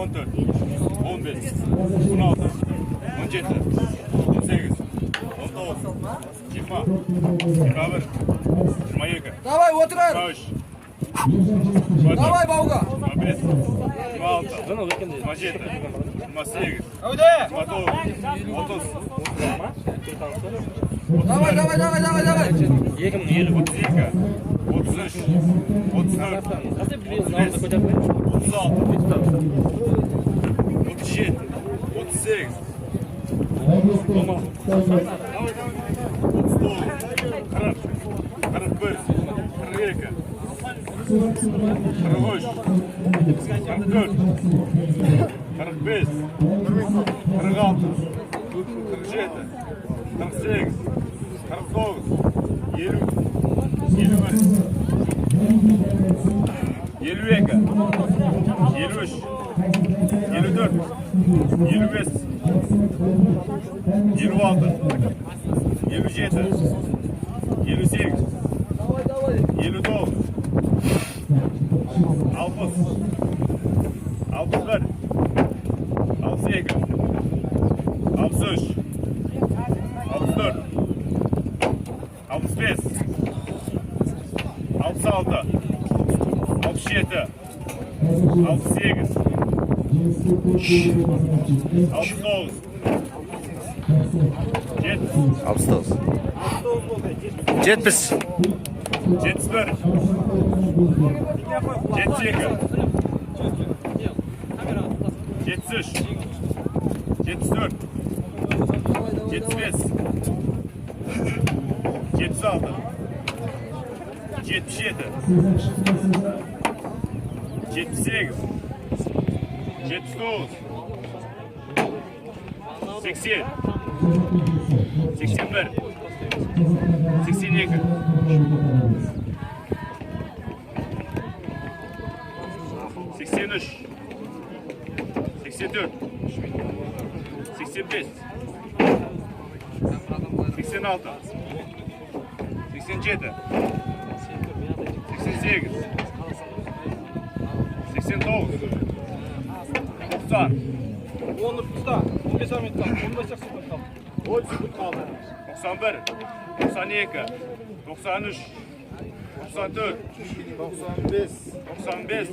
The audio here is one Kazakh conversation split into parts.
14, 15, 16, 17, 18, 19, 20, 21, 22, Давай, отырар. 23, 24, Давай, Бауга. 25, 26, 27, 28, 29, 30, Давай, давай, давай, давай, давай. 32, 33, 34, 35, 36, 37, 38, 39, 40, 41, 42, 43, 44, 45, 46, 47, 48, 49, 50, 51, 52, 53, 54, 55, 56, 57, 58, 59, 60, 61, 62, 63, 64, 65, 66, 67, 68, 69, 70, 69. 70. 71, 72, 73, 74, 75, 76, 77, 78, 79, 80, 81, 82, 83, 84, 85, 86, 87, 88, 89, 90, Оны ұста, 15 минут қалды, 15 секунд қалды. 10 секунд қалды. 91, 92, 93, 94, 95, 95,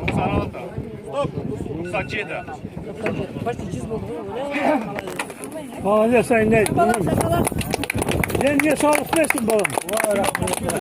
96, стоп, 97. Молодец, Айнель. Сенге салық берсін, балам.